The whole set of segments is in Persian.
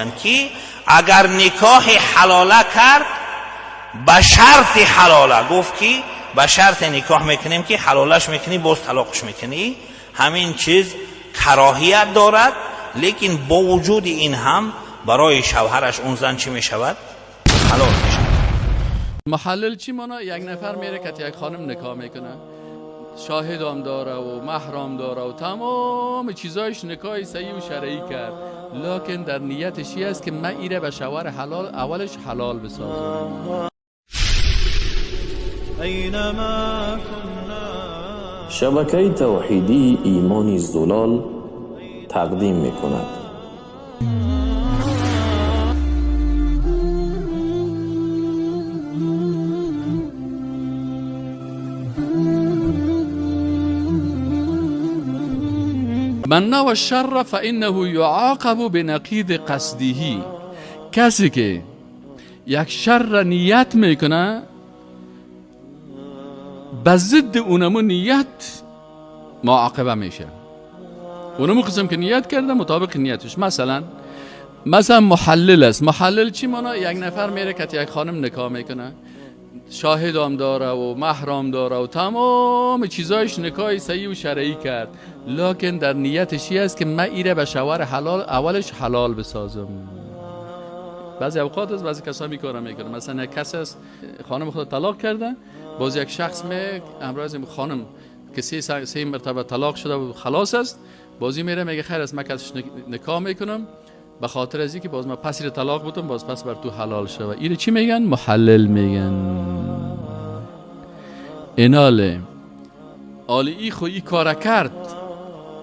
که اگر نکاح حلاله کرد به شرط حلاله، گفت که به شرط نکاح میکنیم که حلالش میکنی باز طلاقش میکنی، همین چیز کراهیت دارد، لیکن با وجود این هم برای شوهرش اون زن چی میشود؟ حلال میشود. محلل چی مانا؟ یک نفر میره که یک خانم نکاح میکنه، شاهدام داره و محرم داره و تمام چیزایش نکاح صحیح و شرعی کرد، لکن در نیتش این است که من ایره به شوهر حلال اولش حلال بسازم. شبکه توحیدی ایمانی زلال تقدیم میکند. من نوى الشر فانه يعاقب بنقیض قصده. کسی که یک شر نیت میکنه به ضد اونمو نیت معاقبه میشه. اونمو قسم که نیت کرده مطابق نیتش. مثلا محلل است. محلل چی مانا؟ یک نفر میره که یک خانم نکاح میکنه، شاهدام داره و محرم داره و تمام چیزایش نکاح صحیح و شرعی کرد، لکن در نیتش این است که من ایره به شوهر حلال اولش حلال بسازم. بعضی اوقات است بعضی کسا میکارن میکنن. مثلا یک کس است خانم خود طلاق کرده، باز یک شخص می امروز خانم که سه مرتبه طلاق شده و خلاص است، بازی میره میگه خیر است من کسش نکاح میکنم به خاطر از اینکه باز من پس ایره طلاق بودم باز پس بر تو حلال شوه. ایره چی میگن؟ محلل میگن. ایناله آلی ای خو ای کار کرد،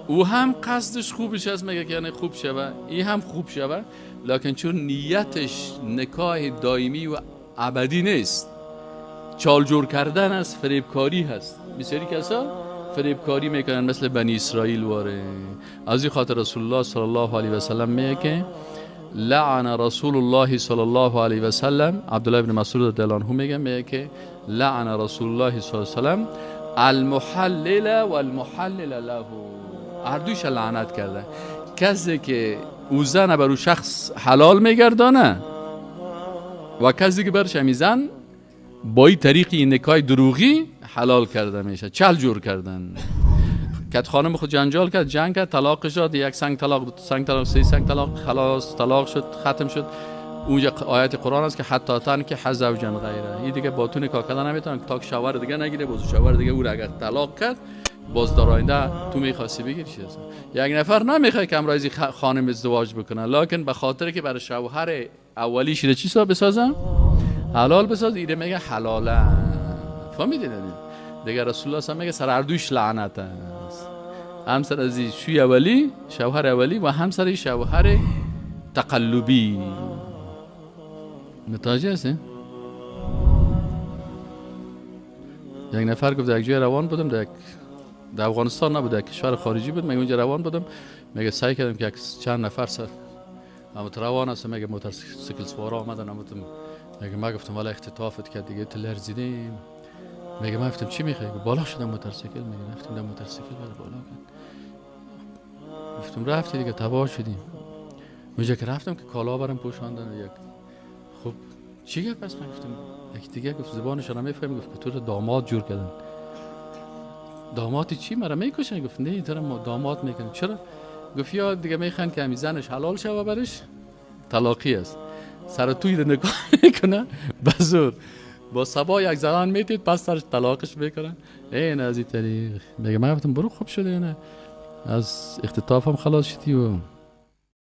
او هم قصدش خوبش است، میگه که یعنی خوب شوه، ای هم خوب شوه، لکن چون نیتش نکاح دائمی و ابدی نیست، چال جور کردن است، فریبکاری هست. بسیاری کسا فریبکاری میکنن مثل بنی اسرائیل واره. از این خاطر رسول الله صلی الله علیه و سلم میگه که لعن رسول الله صلی الله علیه و سلم، عبدالله بن مسعود رضی الله عنه میگه که لعن رسول الله صلی الله علیه و سلم المحلل والمحلل له. هر دویش لعنت کرده. کسی که او زن بر او شخص حلال میگردانه و کسی که برش همی زن با این طریق نکاح دروغی حلال کرده میشه، چل جور کردن. کت خانم خود جنجال کرد، جنگ کرد، طلاق شد، یک سنگ طلاق، دو سنگ طلاق، سه سنگ طلاق، خلاص طلاق شد، ختم شد. اونجا آیت قرآن است که حتی تن که زوجا غیره، این دیگه با تو نکاح کردن نمیتونن تا که شوهر دیگه نگیره. باز شوهر دیگه او را اگر طلاق کرد باز در آینده تو میخواستی بگیری چیز. یک نفر نمیخواد که امرایزی خانم ازدواج بکنه، لکن به خاطر که برای شوهر اولی شیره چی بسازم؟ حلال بساز، ایره میگه حلاله. فهمیدین؟ دیگه رسول الله صلی میگه سر هر دویش لعنت است، هم سر از شوی اولی شوهر اولی و هم سر شوهر تقلبی. متوجه هستی؟ یک نفر گفت یک جای روان بودم، در افغانستان نبود، در کشور خارجی بود، میگه اونجا روان بودم، میگه سعی کردم که چند نفر سر اما روان هستم، میگه موتورسیکل سوارا آمدن، میگه ما گفتم والا اختطافت کرد دیگه، تلرزیدیم. میگه من گفتم چی میخوای؟ بالا شدم موتورسیکل. میگه رفتیم در موتورسیکل بالا کرد. گفتم رفتی دیگه تباه شدیم. اونجا که رفتم که کالا برم پوشاندن یک. خب چی گفت؟ پس من گفتم یک دیگه گفت زبانش رو نمیفهمی، گفت که تو رو داماد جور کردن. داماد چی؟ مرا میکشن؟ گفت نه تو رو داماد میکنن. چرا؟ گفت یا دیگه میخوان که همین زنش حلال شوه برش طلاقی است، سر توی رو نگاه میکنه بزور با سبا یک زنان میتید پس سرش طلاقش میکنن. این از این طریق میگه من گفتم برو خوب شده، نه از اختطافم خلاص شدی و